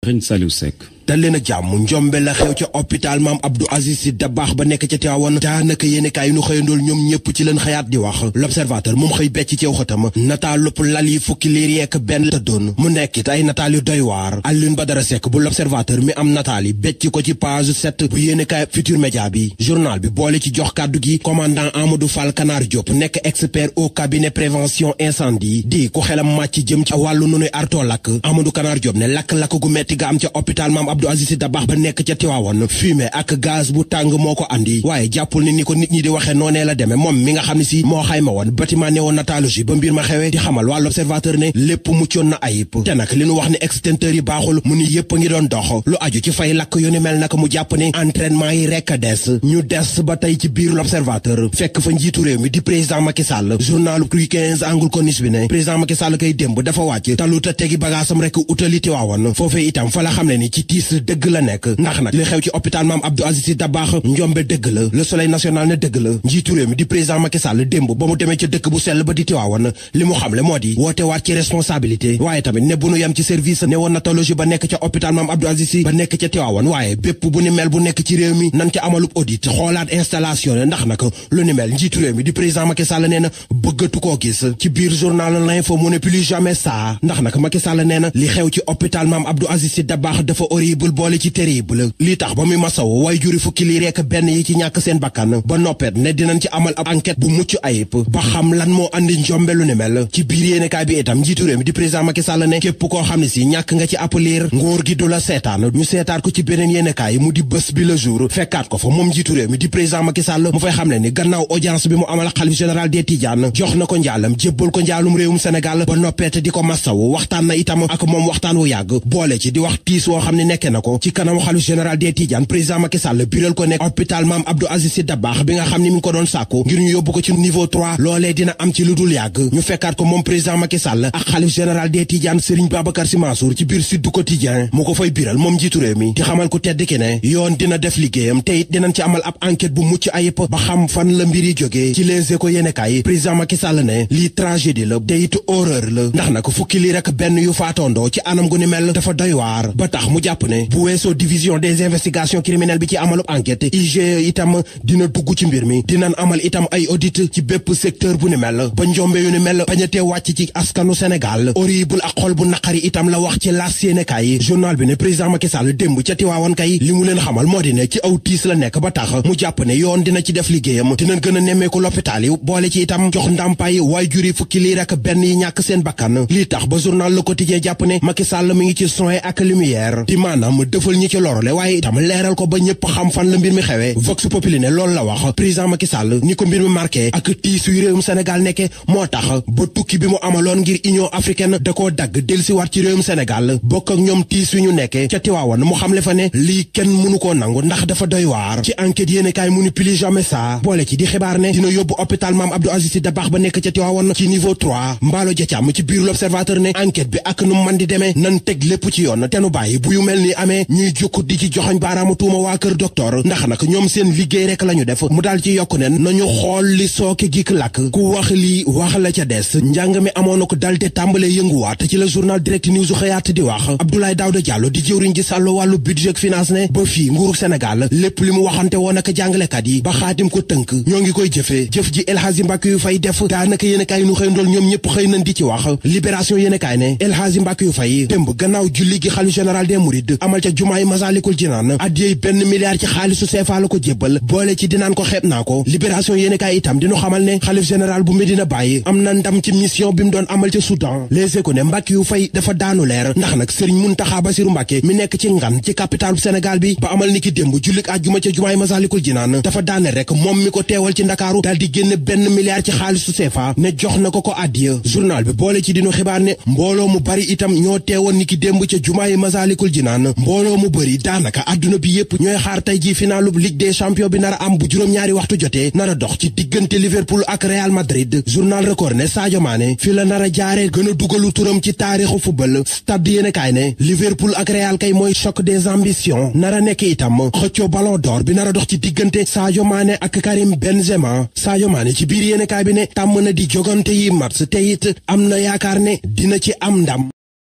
Serigne Saliou Seck. dal leen ak jàmm njombe la xew ca hôpital Maam Abdou Aziz Sy Dabakh ba nekk ca Tivaouane daanaka yéenekaay yi nu xëyandool ñoom ñëpp ci leen xëyaat di wax l'observateur moom xëy becc ci xëtam nataal lupp lal yi fukki liir yeek benn tëddoon mu nekkit ay nataal yu doy waar Alioune Badara Seck bu l'observateur mi am nataal yi becc ko ci page 7 bu yéenekaay Futurs Médias bi journal bi boole ci jox kàddu gi commandant Amadou Fall Canard Diop nekk expert au cabinet prévention incendie di ku xelam màcc jëm ci wàllu nu nuy artoo lakk Amadou Canard Diop ne lakk-lakk gu metti ga am ca hôpital Maam Abdou Aziz Sy Dabakh ba nekk ca Tivaouane fumée ak gaz bu tàng moo ko andi waaye jàppul ni ko nit ñi di waxee noonee la demee moom mi nga xam ne si moo xayma woon bâtiment néonatologie ba mbir ma xewee di xamal waa l'observateur ne lépp muccoon na ayib te nag li nu wax ne extincteur yi baaxul mu ni yépp a ngi doon dox lu aju ci fay lakk yu ni mel nag mu jàpp ne entraînement yi rekk a des ñu des ba tey ci biir l'observateur fekk fa njiitu réew mi di président Macky Sall journalu Rue 15 angle corniche bi ne président Macky Sall kay démb dafa wàcc taluta tegi bagaasam rekk utali Tivaouane foofee itam fa la xam ne ni ci tiis dëgg la nekk ndax nag li xew ci hôpital Maam Abdou Aziz Sy Dabakh njombe dëgg la Le Soleil national ne dëgg la njiitu réew mi di président Macky Sall démb ba mu demee ca dëkk bu sell ba di Tivaouane li mu xamle moo di woote waat ci responsabilité waaye tamit ne bu nu yem ci service néonatologie ba nekk ca hôpital Maam Abdou Aziz Sy ba nekk ca Tivaouane waaye bépp bu ni mel bu nekk ci réew mi nan ca amalub audit xoolaat installation ne ndax nag lu ni mel njiitu réew mi di président Macky Sall nee na bëggatu koo gis ci biir journal L'Info mu ne plus jamais ça ndax nag Macky Sall nee na li xew ci hôpital Maam Abdou Aziz Sy Dabakh dafa horrible boole ci terrible lii tax ba muy masaw way juri fukki lii rekk benn yi ci ñàkk seen bakkan ba noppeet ne dinañ ci amal ab enquête bu mucc ayib ba xam lan moo andi njombe lu ni mel ci biir yéenekaay bi itam njiitu réew mi di président Macky Sall ne képp koo xam ne si ñàkk nga ci ab liir nguur gi du la seetaan ñu seetaat ko ci beneen yéenekaay mu di bés bi le jour fekkaat ko fa moom njiitu réew mi di président Macky Sall mu fay xam ne ni gannaaw audience bi mu amal xalif général des Tidianes jox na ko njaalam jébbal ko njaalum réewum Sénégal ba noppeet di ko masaw waxtaan na itam ak moom waxtaan wu yàgg boole ci di wax tiis woo xam ne nekke na ko ci kanam xalif général des Tidianes président Macky Sall biral ko nekk hôpital Maam Abdou Aziz Sy Dabakh bi nga xam ne mi ngi ko doon sàkku ngir ñu yóbbu ko ci niveau 3 loolee dina am ci lu dul yàgg ñu fekkaat ko moom président Macky Sall ak xalif général des Tidianes Serigne Babacar Sy Mansour ci biir Sud Quotidien mu ko fay biral moom njiitu réew mi di xamal ku tedd ki ne yoon dina def liggéeyam te it dinañ ci amal ab enquête bu mucc ayib ba xam fan la mbir yi jógee ci Les Échos yéenekaay président Macky Sall ne lii tragédie la te it horreur la ndax nag fukki lii rek benn yu faatondoo ci anam gu ni mel dafa doy waar ba tax mu jàpp ne bu weesoo division des investigations criminelles bi ci amalub enquête IGE itam dina dugg ci mbir mi dinañ amal itam ay audit ci bépp secteur bu ni mel ba njombe yu ni mel bañatee wàcc ci askanu Sénégal horrible ak xol bu naqari itam la wax ci L'As yéenekaay journal bi ne président Macky Sall démb ca Tivaouane kay li mu leen xamal moo di ne ci aw tiis la nekk ba tax mu jàpp ne yoon dina ci def liggéeyam dinañ gën a nemmeeku l'hôpital yi boole ci itam jox ndàmpaay waay juri fukki lii rek benn yi ñàkk seen bakkan lii tax ba journal Le Quotidien jàpp ne Macky Sall mi ngi ci soin ak lumière di maanaam defal ñi ci lorole waaye itam leeral ko ba ñëpp xam fan la mbir mi xewee Vox Populi ne loolu la wax président Macky Sall ni ko mbir mi marqué ak tiis yu réewum Sénégal nekke moo tax ba tukki bi mu amaloon ngir Union africaine da koo dagg dellusiwaat ci réewum Sénégal bokk ak ñoom tiis yu ñu nekke ca Tivaouane mu xamle fa ne lii kenn mënu koo nangu ndax dafa doy waar ci enquête yéenekaay mu ni plus jamais ça boole ci di xibaar ne dina yóbbu hôpital Maam Abdou Aziz Sy Dabakh ba nekk ca Tivaouane ci niveau 3 mbaalo jacam ci biir l'observateur ne enquête bi ak nu man di demee nan teg lépp ci yoon te nu bàyyi bu yu mel ni amee ñuy jukk di ci joxoñ baaraamu tuuma waa kër docteur ndax nag ñoom seen liggéey rek la ñu def mu daal ci yokku nen nañu xool li sooke gik lakk ku wax lii wax la ca des njàng mi amoon na ko dal te tàmbalee yënguwaat ci la journal Direct News xëyaat di wax Abdoulaye Daouda Diallo di jëwriñ ji sàllu wàllu budget ak finance ne ba fii nguuru Sénégal lépp li mu waxante woon ak jàngalekat yi ba xaatim ko tënk ñoo ngi koy jëfee jëf ji El Hadji Mbacké yu fay def daanaka yéenekaay nu xëy ndool ñoom ñëpp xëy nañ di ci wax Libération yéenekaay ne El Hadji Mbacké yu fay démb gannaaw julli gi xalifa général des Mourides amal ca jumaay Masalikul Jinaan addiyey benn milliard ci xaalisu CFA la ko jébbal boole ci dinaan ko xeeb naa ko Libération yéenekaay itam dinu xamal ne xalif général bu Medina Baye am na ndam ci mission bi mu doon amal ca Soudan Les Échos ne Mbacké yu fay dafa daanu leer ndax nag Serigne Mountakha Bassirou Mbacké mi nekk ci ngan ci capitale bu Sénégal bi ba amal ni ki démb jullik àjjuma ca jumaay Masalikul Jinaan dafa daane rek moom mi ko teewal ci Ndakaaru daal di génne benn milliard ci xaalisu CFA ne jox na ko addiya journal bi boole ci dinu xibaar ne mbooloo mu bari itam ñoo teewoon ni ki démb ca jumaay Masalikul Jinaan mbooloo mu bari daanaka adduna bi yépp ñooy xaar tey ji finaalub Ligue des champions bi nar a am bu juróom-ñaari waxtu jotee nar a dox ci diggante Liverpool ak Real Madrid journal Record ne Sadio Mané fi la nar a jaaree gën a dugalu turam ci taarixu football stade yéenekaay ne Liverpool ak Real kay mooy choc des ambitions nar a nekk itam xëccoo ballon d'or bi nar a dox ci diggante Sadio Mané ak Karim Benzema Sadio Mané ci biir yéenekaay bi ne tàmm na di jogante yi match te it am na yaakaar ne dina ci am ndam